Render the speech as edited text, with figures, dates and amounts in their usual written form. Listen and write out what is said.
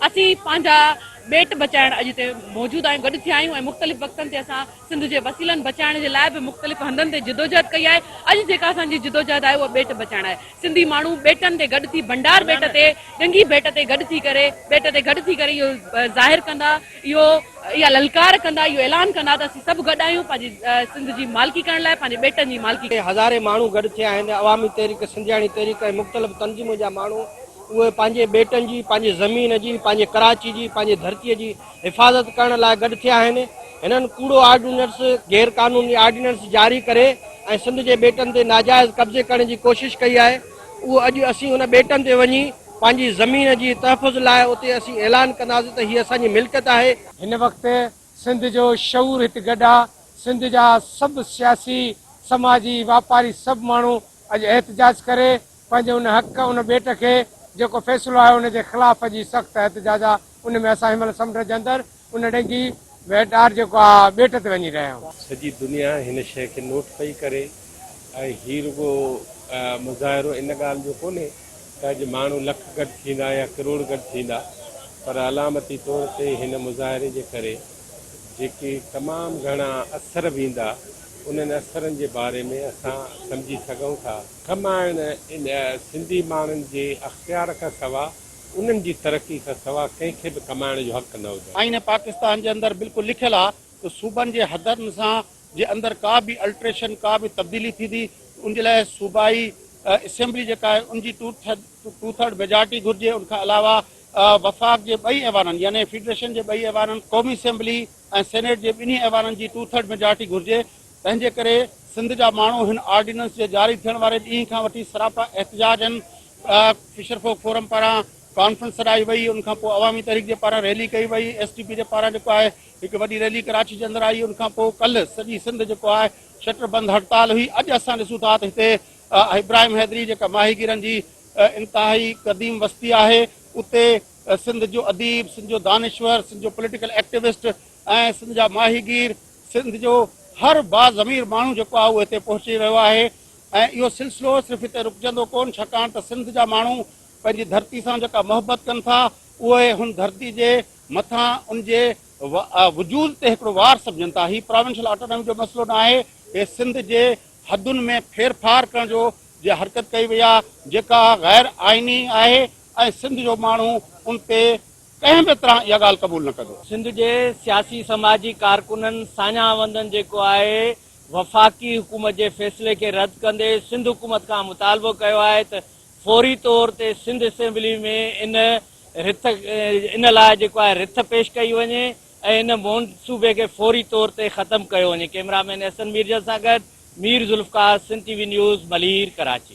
اسين پنهنجا ٻيٽ بچائڻ اڄ هتي موجود آهيون گڏ ٿيا آهيون ۽ مختلف وقتن تي اسان سنڌ جي وسيلن بچائڻ جي لاء به مختلف هنڌن تي جدوجهد ڪئي آهي اڄ جيڪا اسان جي جدوجهد آهي اها ٻيٽ بچائڻ آهي سنڌي ماڻهو ٻيٽن تي گڏ ٿي ڀنڊار ٻيٽ تي ڏنگي ٻيٽ تي گڏ ٿي ڪري ٻيٽ تي گڏ ٿي ڪري اهو ظاهر ڪندا اهو اها للڪار ڪندا اهو اعلان ڪندا ته اسين سڀ گڏ آهيون پنهنجي سنڌ جي مالڪي ڪرڻ لاء پنهنجي ٻيٽن جي مالڪي هزارين ماڻهو گڏ ٿيا آهن، عوامي تحريڪ، سنڌياڻي تحريڪ ۽ مختلف تنظيمن جا ماڻهو اهي پنهنجي ٻيٽن جي، پنهنجي زمين جي، پنهنجي ڪراچي جي، پنهنجي ڌرتيء جي حفاظت ڪرڻ لاء گڏ ٿيا آهن. هنن ڪوڙو آرڊيننس، غير قانوني آرڊيننس جاري ڪري ۽ سنڌ جي ٻيٽن تي ناجائز قبضي ڪرڻ جي ڪوشش ڪئي آهي. اهو اڄ اسين ان ٻيٽن تي وڃي پنهنجي زمين جي تحفظ لاء اتي اسين اعلان ڪنداسين ته هي اسان جي ملڪيت آهي. هن وقت سنڌ جو شعور هت گڏ آ، سنڌ جا سڀ سياسي، سماجي، واپاري سڀ ماڻهو اڄ احتجاج ڪري پنهنجي ان حق، ان ٻيٽ کي جيڪو فيصلو آيو ان جي خلاف اڄ هي سخت احتجاج آ، ان ۾ اسان هن مهل سمنڊ جي اندر ان ڏنگي ويٽار جيڪو آ ٻيٽ تي وڃي رهيا آهيون. سڄي دنيا هن شيء کي نوٽ پئي ڪري ۽ هي رڳو مظاهرو ان ڳالهه جو ڪونهي ته اڄ ماڻهو لک گڏ ٿيندا يا ڪروڙ گڏ ٿيندا پر علامتي طور تي هن مظاهري جي ڪري جيڪي تمام گهڻا اثر ويندا انهن اثرن جي باري ۾ اسان سمجهي سگهون ٿا. ڪمائڻ سنڌي ماڻهن جي اختيار کان سوا انهن جي ترقي کان سوا ڪنهن کي به ڪمائڻ جو حق نه هجڻ. آئين پاڪستان جي اندر بلڪل لکيل آ ته صوبن جي حدن سان جي اندر ڪا به الٽريشن ڪا به تبديلي ٿيندي ته ان جي لاء صوبائي اسيمبلي جيڪا آهي ان جي ٽو ٿرڊ ميجارٽي گهرجي ان کان علاوه وفاق جي ٻئي ايوانن يعني فيڊريشن جي ٻئي ايوانن قومي اسيمبلي ۽ سينيٽ جي ٻنهي ايوانن جي ٽو ٿرڊ ميجارٽي گهرجي تنهن جي ڪري سنڌ جا ماڻهو هن آرڊيننس جي جاري ٿيڻ واري ڏينهن کان وٺي سراپا احتجاج آهن فشر فوڪ فورم پاران ڪانفرنس سڏائي وئي ان کان پوء عوامي تحريڪ جي پاران ريلي ڪئي وئي ايس ٽي پي جي پاران جيڪو آهي هڪ وڏي ريلي ڪراچي جي اندر آئي ان کان پوء ڪلهه سڄي سنڌ جيڪو آهي شٽر بند هڙتال هئي اڄ اسان ڏسون ٿا ته هتي ابراهيم حيدري جيڪا ماهيگيرن جي انتهائي قديم وستي آهي اتي سنڌ جو اديب سنڌ جو دانشور سنڌ جو پوليٽيڪل ايڪٽيوسٽ ۽ سنڌ جا ماهيگير سنڌ جو هر باضمير ماڻهو جيڪو آهي اهو هتي پهچي رهيو آهي ۽ اهو سلسلو صرف هتي رڪجندو ڪونه ڇاڪاڻ ته سنڌ جا ماڻهو پنهنجي ڌرتي سان جيڪا محبت ڪن ٿا اهي هن ڌرتي جي مٿان ان جي وجود تي هڪڙو وار سمجهن ٿا. هي پراونشل آٽونامي جو مسئلو نه آهي، هي سنڌ جي حدن ۾ ڦيرڦار ڪرڻ جو جي حرڪت ڪئي وئي آهي جيڪا غير آئيني آهي ۽ سنڌ جو ماڻهو ان تي ڪنهن به طرح اها ڳالهه قبول نه ڪندو. سنڌ جي سياسي سماجي ڪارڪنن ساڃاهه وندن جيڪو آهي وفاقي حڪومت جي فيصلي کي رد ڪندي سنڌ حڪومت کان مطالبو ڪيو آهي ته فوري طور تي سنڌ اسيمبلي ۾ ان رٿ ان لاء جيڪو آهي رٿ پيش ڪئي وڃي ۽ ان منصوبي کي فوري طور تي ختم ڪيو وڃي ڪئميرا مين احسن ميرجل سان گڏ Mir Zulfiqar Sindh T V news Malir Karachi.